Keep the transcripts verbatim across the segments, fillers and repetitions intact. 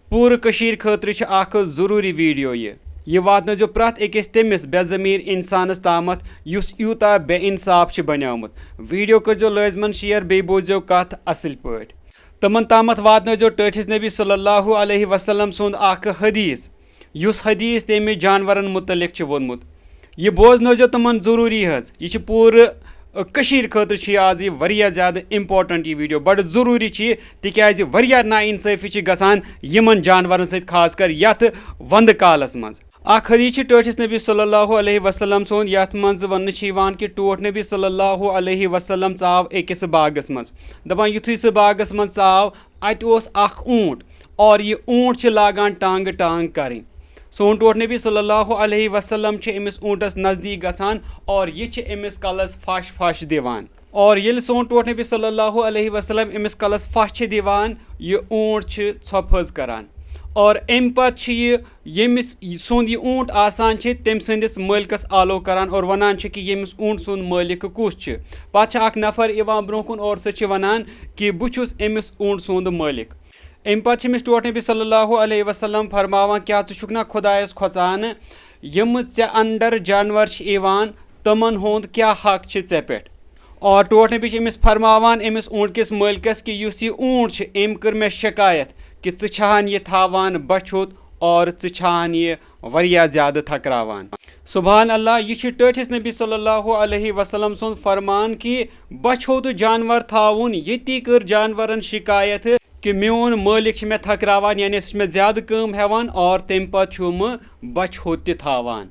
پوٗرٕ کٔشیٖرِ خٲطرٕ چھِ اکھ ضروٗری ویڈیو یہِ۔ یہِ واتنٲیزیو پرٛٮ۪تھ أکِس تٔمِس بے ضمیٖر اِنسانَس تامَتھ، یُس یوٗتاہ بے اِنصاف چھِ بنیومُت۔ ویڈیو کٔرزیو لٲزمَن شیئر، بیٚیہِ بوٗزیو کَتھ اَصٕل پٲٹھۍ۔ تِمَن تامَتھ واتنٲیزیو ٹٲٹھِس نبی صلی اللہ علیہ وسلم سُنٛد اکھ حدیث، یُس حدیث تٔمۍ جانوَرَن مُتعلِق چھِ ووٚنمُت۔ یہِ بوزنٲیزیو تِمَن ضروٗری حظ۔ یہِ چھِ پوٗرٕ، ٲ، کٔشیٖرِ خٲطرٕ چھِ یہِ آز یہِ واریاہ زیادٕ important یہِ ویڈیو، بَڑٕ ضروٗری چھِ یہِ، تِکیٛازِ واریاہ نااِنصٲفی چھِ گژھان یِمَن جانوَرَن سۭتۍ، خاص کر یَتھ وَندٕ کالَس منٛز۔ اکھ حدیث چھِ ٹٲٹھِس نبی صلی اللہ علیہ وسلم سُنٛد، یَتھ منٛز وَننہٕ چھِ یِوان کہِ ٹوٹھ نبی صلی اللہ علیہ وسلم ژاو أکِس باغَس منٛز۔ دَپان یُتھُے سُہ باغَس منٛز ژاو، اَتہِ اوس اکھ اوٗنٹ، اور یہِ اوٗنٹ چھِ لاگان ٹانٛگہٕ ٹانٛگ کَرٕنۍ۔ سون ٹوٹھ نبی صلی اللہ علیہ وسلم چھِ أمِس اوٗنٹَس نزدیٖک گژھان اور یہِ چھِ أمِس کَلَس پھَش پھَش دِوان۔ اور ییٚلہِ سون ٹوٹھ نبی صلی اللہ علیہ وسلم أمِس کَلَس پھَش چھِ دِوان، یہِ اوٗنٹ چھِ ژھۄپہٕ حظ کَران۔ اور اَمہِ پَتہٕ چھِ یہِ، ییٚمِس سُنٛد یہِ اوٗنٹ آسان چھِ، تٔمۍ سٕنٛدِس مٲلکَس آلو کَران اور وَنان چھِ کہِ ییٚمِس اوٗنٹ سُنٛد مٲلِک کُس چھِ۔ پَتہٕ چھِ اَکھ نفر یِوان برٛونٛہہ کُن اور سُہ چھِ وَنان کہِ بہٕ چھُس أمِس اوٗنٹ سُنٛد مٲلِک۔ اَمہِ پَتہٕ چھِ أمِس ٹوٹھ نبی صلی اللہ علیہ وسلم فرماوان، کیٛاہ ژٕ چھُکھ نا خۄدایَس کھۄژان؟ یِم ژےٚ اندر جانور چھِ یِوان، تِمَن ہُنٛد کیٛاہ حق چھِ ژےٚ پٮ۪ٹھ؟ اور ٹوٹھ نبی چھِ أمِس فرماوان، أمِس اوٗنٹ کِس مٲلکَس، کہِ یُس یہِ اوٗنٹ چھِ، أمۍ کٔر مےٚ شکایت کہِ ژٕ چھَہَن یہِ تھاوان بۄچھِ ہوٚت اور ژٕ چھَہَن یہِ واریاہ زیادٕ تھکراوان۔ سبحان اللہ، یہِ چھُ ٹٲٹھِس نبی صلی اللہ علیہ وسلم سُنٛد فرمان کہِ بۄچھِ ہوٚت جانور تھاوُن۔ ییٚتی کٔر جانورن شکایت کہِ میون مٲلِک چھِ مےٚ تھکراوان، یعنی سُہ چھِ مےٚ زیادٕ کٲم ہٮ۪وان اور تَمہِ پتہٕ چھُم بۄچھِ ہوٚت تہِ تھاوان۔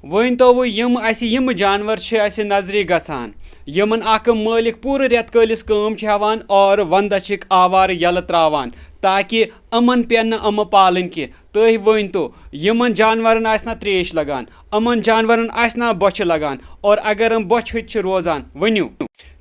وۄنۍ تو وۄنۍ یِم اَسہِ یِم جانور چھِ اَسہِ نظرِ گژھان، یِمن اکھ مٲلِک پوٗرٕ رٮ۪تہٕ کٲلِس کٲم چھِ ہٮ۪وان اور ونٛدس چھِکھ آوارٕ یَلہٕ تراوان تاکہِ یِمن پٮ۪ن نہٕ یِم پالٕنۍ کینٛہہ۔ تُہۍ ؤنۍ تو، یِمن جانورن آسہِ نا تریش لگان، یِمن جانورن آسہِ نا بۄچھِ لگان، اور اگر یِم بۄچھِ ہوٚتۍ چھِ روزان، ؤنِو،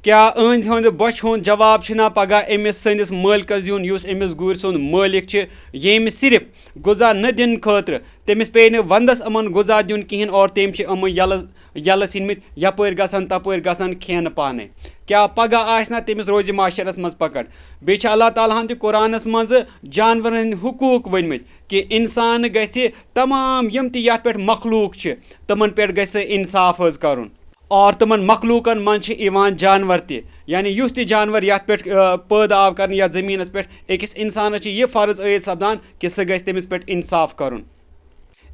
کیٛاہ أہنٛزِ ہُنٛد بۄچھِ ہُنٛد جواب چھُنہ پگاہ أمِس سٲنِس مٲلکس دیُن، یُس أمِس گُرۍ سُنٛد مٲلِک چھِ، ییٚمِس صرف غذا نہ دِنہٕ خٲطرٕ، تٔمِس پیٚیہِ نہٕ ونٛدس یِمن غذا دیُن کِہیٖنۍ اور تٔمۍ چھِ یِمہٕ یَلہٕ، یَلَس أنۍمٕتۍ، یَپٲرۍ گژھن تَپٲرۍ گژھن کھٮ۪ن پانَے؟ کیٛاہ پگاہ آسہِ نہ تٔمِس روزِ محشرس منٛز پکڑ؟ بیٚیہِ چھِ اللہ تعالیٰ ہن تہِ قرآنس منٛز جانورن ہٕنٛدۍ حقوٗق ؤنۍمٕتۍ کہِ انسان گژھِ تمام یِم تہِ یتھ پٮ۪ٹھ مخلوق چھِ، تِمن پٮ۪ٹھ گژھِ انصاف حظ کرُن۔ اور تِمن مخلوقن منٛز چھِ یِوان جانور تہِ، یعنی یُس تہِ جانور یتھ پٮ۪ٹھ، آ، پٲدٕ آو کرنہٕ یتھ زٔمیٖنس پٮ۪ٹھ، أکِس انسانس چھِ یہِ فرض عٲید سپدان کہِ سُہ گژھِ تٔمِس پٮ۪ٹھ انصاف کرُن۔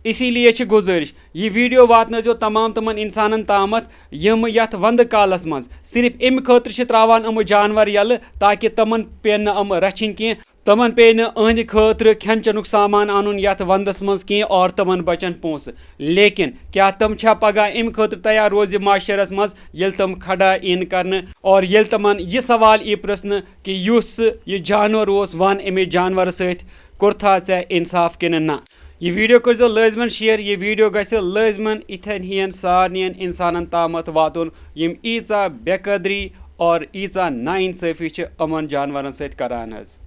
اسی لیے چھِ گُزٲرِش، یہِ ویڈیو واتنٲیزیو تمام تِمن انسانن تامتھ، یِم یتھ ونٛدٕ کالس منٛز صرف امہِ خٲطرٕ چھِ تراوان یِم جانور یَلہٕ تاکہِ تِمن پیٚن نہٕ یِم رچھِنۍ کینٛہہ، تِمن پیٚیہِ نہٕ أہنٛدِ خٲطرٕ کھٮ۪ن چٮ۪نُک سامان انُن یتھ ونٛدس منٛز کینٛہہ اور تِمن بچن پونٛسہٕ۔ لیکن کیٛاہ تِم چھا پگاہ امہِ خٲطرٕ تیار روزِ محشرس منٛز، ییٚلہِ تِم کھڑا یِن کرنہٕ اور ییٚلہِ تِمن یہِ سوال یی پرژھنہٕ کہِ یُس یہِ جانور اوس، ون أمِس جانورس سۭتۍ کوٚرتھا ژےٚ انصاف کِنہٕ نہ؟ یہِ ویڈیو کٔرزیو لٲزمن شیئر، یہِ ویڈیو گژھِ لٲزمن یِتھٮ۪ن ہِین سارنٕین انسانن تامتھ واتُن، یِم ییٖژاہ بے قدری اور ییٖژاہ ناانصٲفی چھِ یِمن جانورن سۭتۍ کران حظ۔